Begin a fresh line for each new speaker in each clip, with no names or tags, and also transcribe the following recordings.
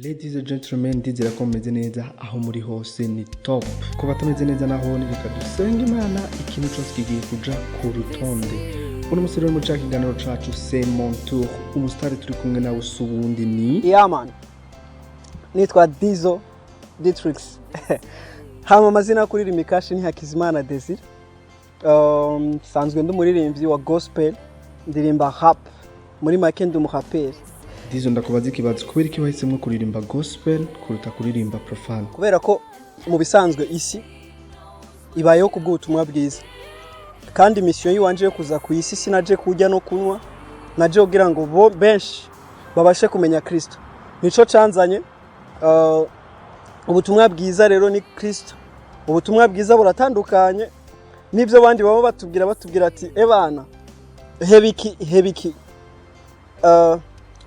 Ladies and gentlemen, ndizera ko mumeze neza aho muri hose. Ni top ku batameze neza naho, ni reka dusenge Imana, ikintu cyose kigiye kuja ku rutonde. Uno musi rero, mu ca kiganiro cacu C'est mon tour, umusitari turi kumwe nawe si uwundi, ni
Yeah man. Nitwa Dizo Dietrix. Hama amazina yo kuririmba ikashi ni Hakizimana Desire. Sanzwe ndi umuririmbyi wa gospel, ndirimba rap. Muri make ndi umuraperi.
Dizo, ndakubaza ikibazo: kubera iki wahisemo kuririmba gospel kuruta kuririmba profane?
Kubera ko mu bisanzwe isi ibayeho ku bw'ubutumwa bwiza, kandi mission yiwanje yo kuza ku isi, sinaje kurya no kunywa, naje kugira ngo bo benshi babashe kumenya Kristo. Nico canzanye. Ubutumwa bwiza rero ni Kristo. Ubutumwa bwiza buratandukanye n'ibyo abandi baba batubwira ati: "Ebana, hebiki hebiki."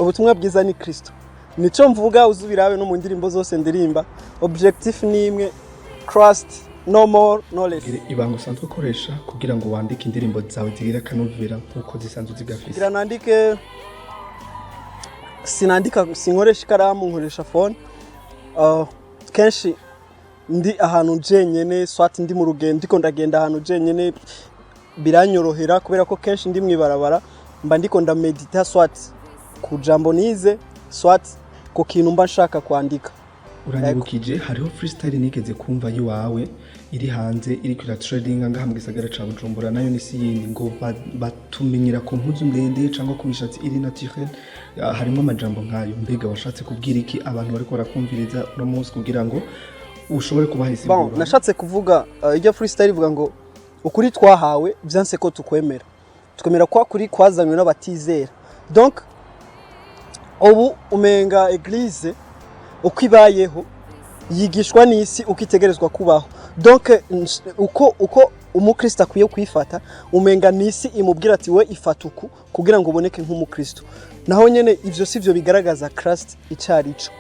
Ubutumwa bwiza ni Kristo, nico mvuga. Uzubirabe no mu ndirimbo zose ndirimba, objectif ni imwe: Christ, no more no less.
Ibanga usanzwe ukoresha kugira ngo wandike indirimbo zawe zigire akanovera nk'uko zisanzwe zigafise?
Kugira nandike, sinandika, sinkoresha ikaramu, nkoresha phone. Kenshi ndi ahantu jenyene, soit ndi mu rugendo, ndiko ndagenda ahantu jenyene, biranyorohera kubera ko kenshi ndi mwibarabara, mba ndiko ndamedita, soit ku jambo nize, soit ku kintu mba nshaka kwandika.
Uranyibukije, hariho freestyle nigeze kumva yiwawe iri hanze, iriko ira trending ngaha mu gisagara ca Bujumbura. Nayo ni si yindi ngo batumenyera ku mpuzu ndende cyangwa ku mishatsi iri naturel. Ah, harimo amajambo nk'ayo. Mbega washatse kubwira iki abantu bariko barakumviriza uno munsi kugira ngo ushobore kubaha
Bon,
isiguro?
nashatse kuvuga, ijya freestyle ivuga ngo ukuri twahawe vyanse ko tukwemera, twemera kwa kuri kwazanywe n'abatizera. Donc ubu umenga église uko ibayeho yigishwa n'isi uko itegerezwa kubaho. Donc uko umukristo akwiye kwifata, umenga n'isi imubwira ati: "We ifata uku kugira ngo uboneke nk'umukristo." Naho nyene ivyo sivyo bigaragaza Christ icarico.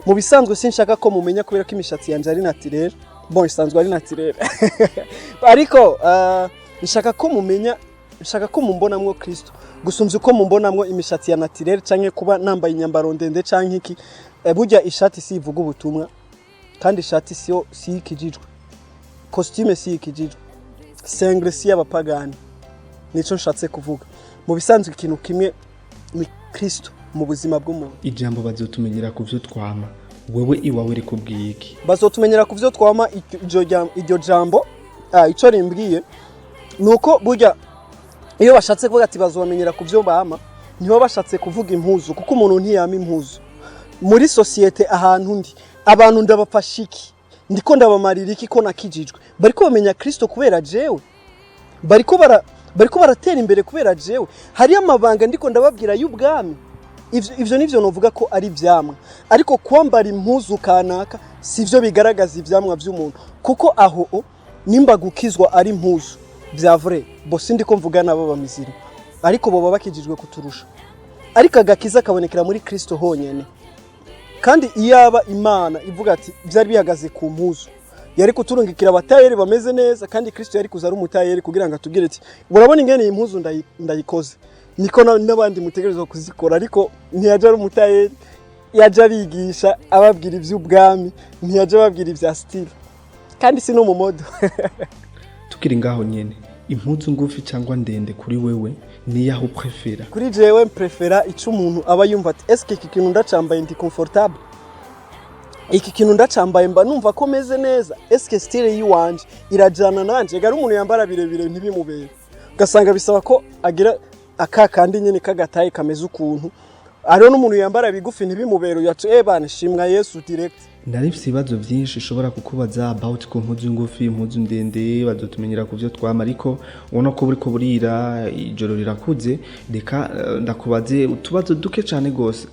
Mu bisanzwe sinshaka ko mumenya kubera ko imishatsi yanje ari naturelle. Bon, isanzwe ari naturelle, ariko nshaka ko mumenya, nshaka ko mumbonamwo Kristo gusumvya uko mumbonamwo imishatsi ya naturelle canke kuba nambaye inyambaro ndende canke iki. Burya ishati si ivuga ubutumwa, kandi ishati siyo si ikijijwe, costume si ikijijwe, sengre si y'abapagani. Nico nshatse kuvuga. Mu bisanzwe ikintu kimwe ni Kristo mu buzima bw'umuntu.
Ijambo "bazotumenyera ku vyo twama", wewe iwawe rikubwiye iki?
"Bazotumenyera ku vyo twama", iryo jambo, ico rimbwiye ni uko burya iyo bashatse kuvuga ati "bazobamenyera ku vyo bama", ntibo bashatse kuvuga impuzu, kuko umuntu ntiyama impuzu. Muri société ahantu ndi, abantu ndabafasha iki? Ndiko ndabamarira iki ko nakijijwe? Bariko bamenya Kristo kubera jewe? Bariko baratera imbere kubera jewe? Hariyo amabanga ndiko ndababwira y'ubwami. Ivyo nivyo novuga ko ari ivyamwa, ariko kwambara impuzu kanaka sivyo bigaragaza ivyamwa vy'umuntu, kuko aho nimba gukizwa ari impuzu vya vrai, bo sindi ko mvuga nabo bamizira, ariko boba bakijijwe kuturusha. Ariko agakiza kabonekera muri Kristo honyene. Kandi iyaba Imana ivuga ati byari bihagaze ku mpuzu, yari kuturungikira abatayeri bameze neza, kandi Kristo yari kuza ari umutayeri kugira ngo atubwire ati: "Urabona ingene iyi mpuzu ndayikoze, niko n'abandi mutegerezwa kuzikora." Ariko ntiyaje ari umutayeri, yaje abigisha, ababwira iby'ubwami, ntiyaje ababwira ibya style, kandi si no mu modo.
Tukiri ngaho nyene, impuzu ngufi cyangwa ndende, kuri wewe niyaho uprefera?
Kuri jewe mprefera ico umuntu aba yumva ati: "Eske iki kintu ndacambaye ndi confortable? Iki kintu ndacambaye mba numva ko meze neza? Eske style yiwanje irajana nanje?" Gari umuntu yambara birebire ntibimubere, ugasanga bisaba ko agira aka kandi nyene kagataye kameze ukuntu. Hariho n'umuntu yambara bigufi ntibimubere, uyaca bana shimwa Yesu direct.
Nari mfise ibibazo byinshi ushobora kukubaza about ku mpuzu ngufi, impuzu ndende, bazotumenyera ku byo twama, ariko ubona ko buriko burira, ijoro rirakuze. Reka ndakubaze utubazo duke cyane gose.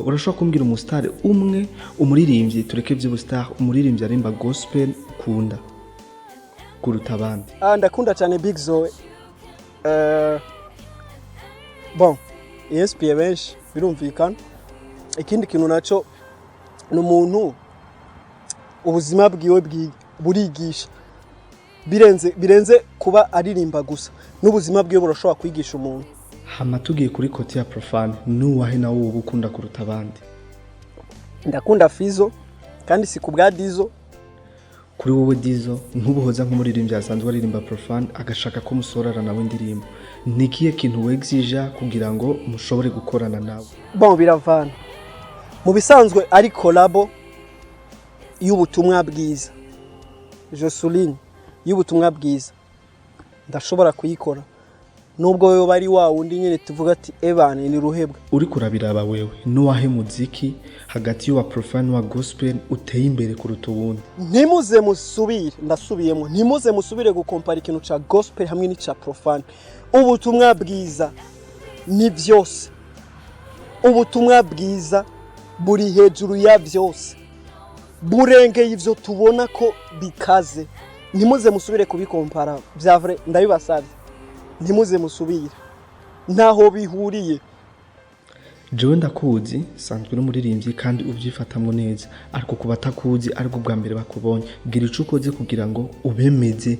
Urashobora kumbwira umustar umwe, umuririmbyi, tureke iby'ubustar, umuririmbyi arimba gospel ukunda kuruta abandi?
Ah, ndakunda cyane Big Zoe. Bon, inspire benshi, birumvikana. Ikindi kintu naco ni umuntu ubuzima bwiwe burigisha, birenze kuba aririmba gusa, n'ubuzima bwiwe burashobora kwigisha umuntu.
Hama tugiye kuri côté ya profane, nuwahe nawe uba ukunda kuruta abandi?
Ndakunda Fizo, kandi si ku bwa Dizo.
Kuri wowe Dizo, nk'ubuhoza nk'umuririmbyi asanzwe aririmba profane, agashaka ko musorara nawe indirimbo, ni ikihe kintu wegzija kugira ngo mushobore gukorana nawe?
Bon, biravana. Mu bisanzwe ari collabo y'ubutumwa bwiza, je souligne, y'ubutumwa bwiza, ndashobora kuyikora nubwo yoba ari wa wundi nyine tuvuga ati ebane ni ruhebwa.
Uri kurabiraba wewe, n'uwahe muziki hagati y'uwa profane n'uwa gospel uteye imbere kuruta uwundi?
Ntimuze musubire, ndasubiyemo, ntimuze musubire gukompara ikintu ca gospel hamwe n'ica profane. Ubutumwa bwiza ni byose, ubutumwa bwiza buri hejuru ya byose, burengeye ivyo tubona ko bikaze. Ntimuze musubire kubikompara bya vrai, ndabibasabye, ntimuze musubire, ntaho bihuriye.
Jewe ndakuzi, sanzwe n'umuririmbyi kandi ubyifatamwo neza, ariko ku batakuzi, ariko bwa mbere bakubonye, gira ico ukoze kugira ngo ubemeze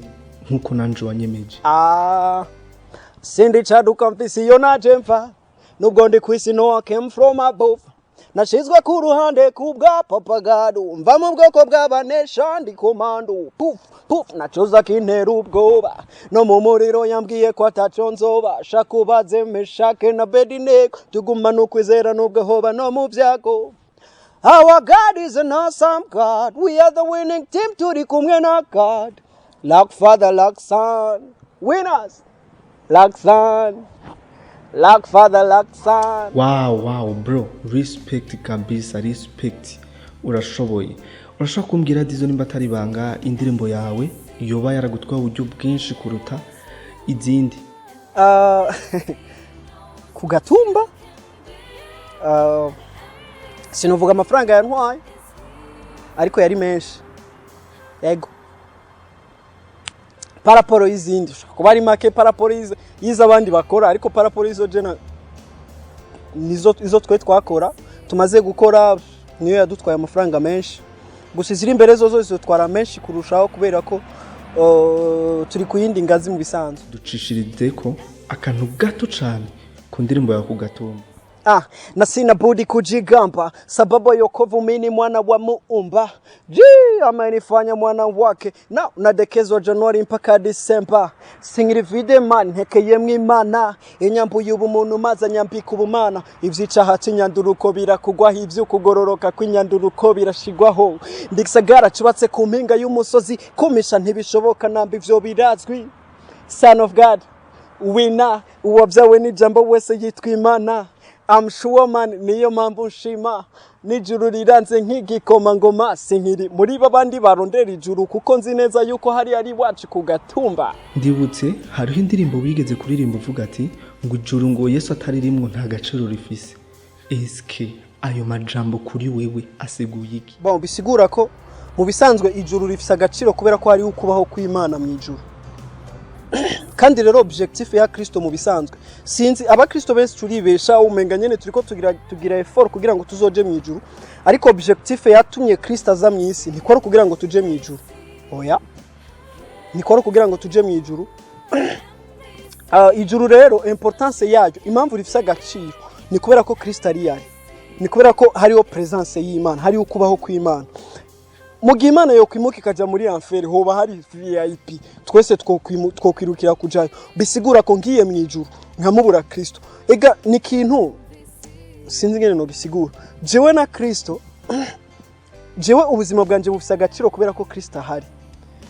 nk'uko nanje wanyemeje.
Ah, sindicaduka mfise iyo naje mfa, nubwo ndi kwisi, no, I came from above. Nashizwe ku ruhande kubwa Papa God, mva mu bwoko bw'abanesha, ndi commando. Puf puf, nacoza kintera ubwoba, no mu muriro yambwiye ko ataco nzoba. Shaka ubaze Meshake na Abedinego, tugumana ukwizera nubwo hoba no mu byago. Our God is an awesome God. We are the winning team, turi kumwe na God. Like father, like son. Winners. Like son. Like father, like son.
Wow, bro, respect kabisa, respect, urashoboye. Urashobora kumbwira Dizo, nimba atari ibanga, indirimbo yawe yoba yaragutwaye uburyo bwinshi kuruta izindi?
Ku gatumba, sinuvuga amafaranga yantwaye, ariko yari menshi. Yego, par rapport y'izindi ushobora kuba ari make, par rapport y'izo abandi bakora, ariko par rapport y'izo jena nizo izo twe twakora, tumaze gukora, niyo yadutwaye amafaranga menshi. Gusa iziri imbere zo zidutwara menshi kurushaho, kubera ko turi ku yindi ngazi mu bisanzwe.
Ducishirize ko akantu gato cyane ku ndirimbo yawe ku gatumba.
Ah, na sina budi kujigamba sababu yokovu mimi mwana wa Muumba. Ji amenifanya mwana wake na nadekezwa Januari mpaka Disemba. Singirivide man ntekeyemwo Imana inyambuye ubumuntu maze anyambika ubumana. Ivyicaha c'inyanduruko birakugwaho, ivy'ukugororoka kw'inyanduruko birashigwaho. Ndi gisagara cubatse ku mpinga y'umusozi, kumisha ntibishoboka namba, ivyo birazwi. Son of God, wina uwabyawe n'ijambo wese yitwa Imana. I'm sure man, niyo mpamvu nshima n'ijuru riranze nk'igikomangoma. Sinkiri muri babandi barondera ijuru, kuko nzi neza yuko hari ari iwacu ku gatumba.
Ndibutse hariho indirimbo wigeze kuririmba uvuga ati ngo ijuru ngo Yesu ataririmwo nta gaciro rifise. Eske ayo majambo kuri wewe asiguye iki?
Bon, bisigura ko mu bisanzwe ijuru rifise agaciro kubera ko hariho ukubaho kw'Imana mu ijuru. Kandi rero objectif ya Kristo mu bisanzwe, sinzi, abakristo benshi turibesha, umenga nyene turiko tugira effort kugira ngo tuzoje mu ijuru, ariko objectif yatumye Kristo aza mu isi ntikora kugira ngo tuje mu ijuru. Oya, ntikora kugira ngo tuje mu ijuru. Ijuru rero, importance yaryo, impamvu rifise agaciro, ni kubera ko Kristo ari yari, ni kubera ko hariho presence y'Imana, hariho ukubaho kw'Imana. Mu gihe Imana yokwimuka ikaja muri enfer, hoba hari VIP, twese twokwirukira kujayo. Bisigura ko ngiye mu ijuru nkamubura Kristo, ega ni ikintu sinzi ingene nogisigura. Jewe na Kristo, jewe ubuzima bwanje bufise agaciro kubera ko Kristo ahari.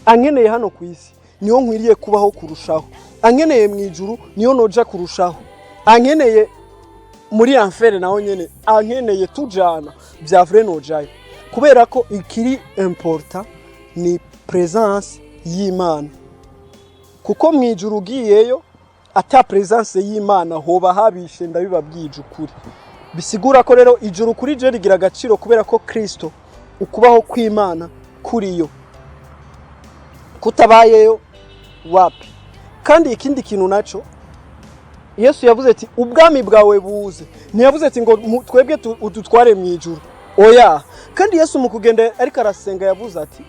Ankeneye hano ku isi, niho nkwiriye kubaho kurushaho. Ankeneye mu ijuru, niyo noja kurushaho. Ankeneye muri enfer, naho nyene ankeneye, tujana vya vrai, nojayo, kubera ko ikiri important ni presence y'Imana. Kuko mu ijuru ugiyeyo ata presence y'Imana, hoba habishe, ndabibabwije ukuri. Bisigura ko rero ijuru kuri je rigira agaciro kubera ko Kristo, ukubaho kw'Imana kuriyo. Kutabayeyo, wapi. Kandi ikindi kintu naco, Yesu yavuze ati ubwami bwawe buze, ntiyavuze ati ngo twebwe udutware mu ijuru, oya. Kandi Yesu mu kugenda ariko arasenga yavuze ati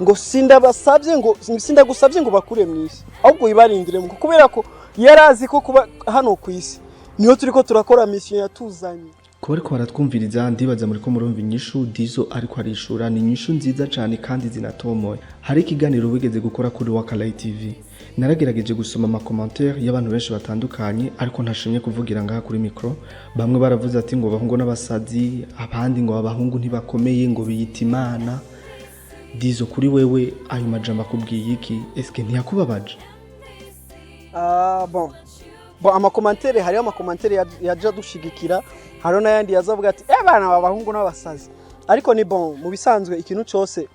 ngo sindabasabye, ngo sindagusabye ngo bakure mu isi, ahubwo wibarindire mu, kubera ko yari azi ko kuba hano ku isi niho turiko turakora mission yatuzanye.
Kuba ariko baratwumviriza, ndibaza muri ko murumva inyishu Dizo ariko arishura. Ni inyishu nziza cyane kandi zinatomoye. Hari ikiganiro wigeze gukora kuri Wakalayi TV. Naragerageje gusoma ama commentaires y'abantu benshi batandukanye, ariko ntashimye kuvugira ngaha kuri micro. Bamwe baravuze ati ngo abahungu n'abasazi, abandi ngo abahungu ntibakomeye, ngo biyita Imana. Dizo, kuri wewe ayo majambo akubwiye iki? Eske ntiyakubabaje?
Ah, bon, ama commentaires, hariho ama commentaires yaje adushigikira, hariho n'ayandi yazavuga ati: "Eh bana, aba bahungu n'abasazi." Ariko ni bon, mu bisanzwe ikintu cyose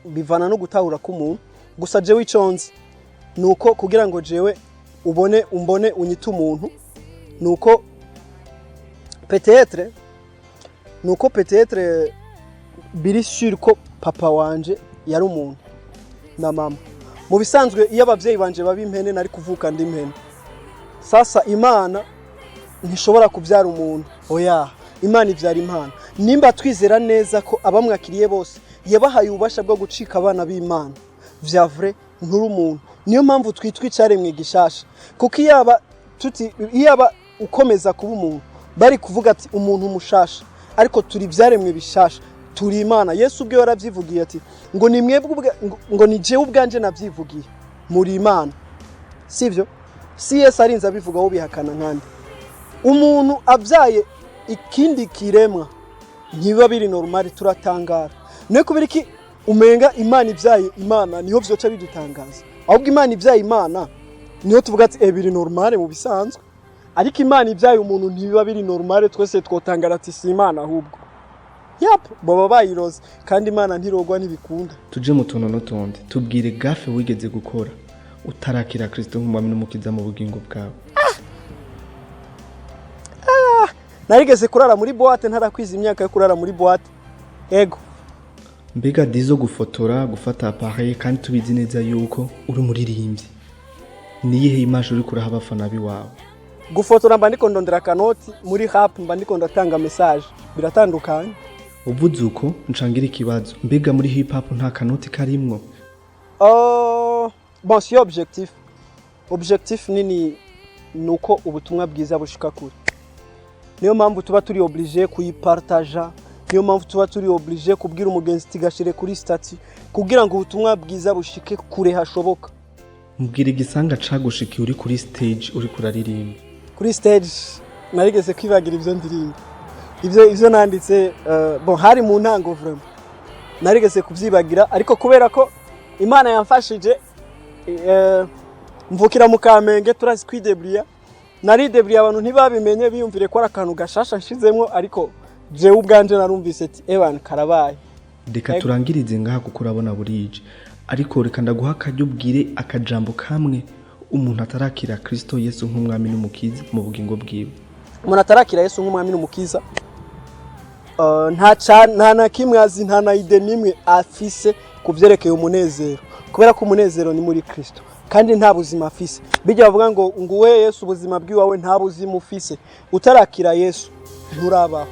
bivana no gutahura k'umuntu. Gusa jewe ico nzi ni uko kugira ngo jewe ubone umbone unyite umuntu, nuko peut-être biri sûr ko papa wanje yari umuntu na mama. Mu bisanzwe iyo abavyeyi banje baba impene, nari kuvuka ndi impene. Sasa Imana ntishobora kubyara umuntu, oya, Imana ibyara impano. Nimba twizera neza ko abamwakiriye bose yabahaye ububasha bwo gucika abana b'Imana, vya vrai nturi umuntu. Niyo mpamvu twitwa icyaremwe gishasha, kuko iyaba tuti iyaba ukomeza kuba umuntu, bari kuvuga ati umuntu mushasha. Ariko turi ibyaremwe bishasha, turi Imana. Yesu ubwe yarabyivugiye ati ngo ni mwebwe ngo ni jewe ubwanje nabyivugiye, muri Imana. Sivyo? Si Yesu arinze abivuga, wo bihakana nkandi? Umuntu abyaye ikindi kiremwa ntibiba biri normal, turatangara. Niyo kubera iki umenga Imana ibyaye Imana niho vyoca bidutangaza? Ahubwo Imana ibyaye Imana niho tuvuga ati: "Eh, biri normal mu bisanzwe." Ariko Imana ibyaye umuntu ntibiba biri normal, twese twotangara ati: "Si Imana ahubwo?" Yap, baba bayiroze, kandi Imana ntirogwa, ntibikunda.
Tuje mu tuntu n'utundi. Tubwire gaffe wigeze gukora utarakira Kristo nk'umwami n'umukiza mu bugingo bwawe.
Narigeze kurara muri boîte ntarakwiza imyaka yo kurara muri boîte, ego.
Mbega Dizo, gufotora, gufata appareil, kandi tubizi neza yuko uri umuririmbyi, niyihe image uri kuraha abafana biwawe?
Gufotora mba ndiko ndondera akanoti, muri rap mba ndiko ndatanga message, biratandukanye.
Uvuze uko ncangira ikibazo: mbega muri hip hop nta kanoti karimwo?
Bon, si objectif. Objectif nini ni uko ubutumwa bwiza bushika kure. Niyo mpamvu tuba turi obligé kuyipartaja, niyo mpamvu tuba turi obligé kubwira umugenzi tigashire kuri statut, kugira ngo ubutumwa bwiza bushike kure hashoboka.
Mbwira igisanga cagushikiye uri kuri stage, uri kuraririmba.
Kuri stage narigeze kwibagira ivyo ndirimba, ivyo nanditse. Bon, hari mu ntango, vraiment narigeze kuvyibagira, ariko kubera ko Imana yamfashije, mvukira mu Kamenge, turazi kwidebriya, naridebriya, abantu ntibabimenye, biyumvire ko ari akantu gashasha nshizemwo, ariko jewe ubwanje narumvise ati: "Eban, karabaye."
Reka
Ego.
turangirize ngaha kuko urabona burije, ariko reka ndaguha akaryo ubwire akajambo kamwe umuntu atarakira Kristo Yesu nk'umwami n'umukiza mu bugingo bwiwe.
Umuntu atarakira Yesu nk'umwami n'umukiza, nta na kimwe azi, nta na idée n'imwe afise ku vyerekeye umunezero, kubera ko umunezero ni muri Kristo, kandi nta buzima afise. Bijya bavuga ngo nguwe Yesu ubuzima bw'iwawe, nta buzima ufise. Utarakira Yesu nturabaho.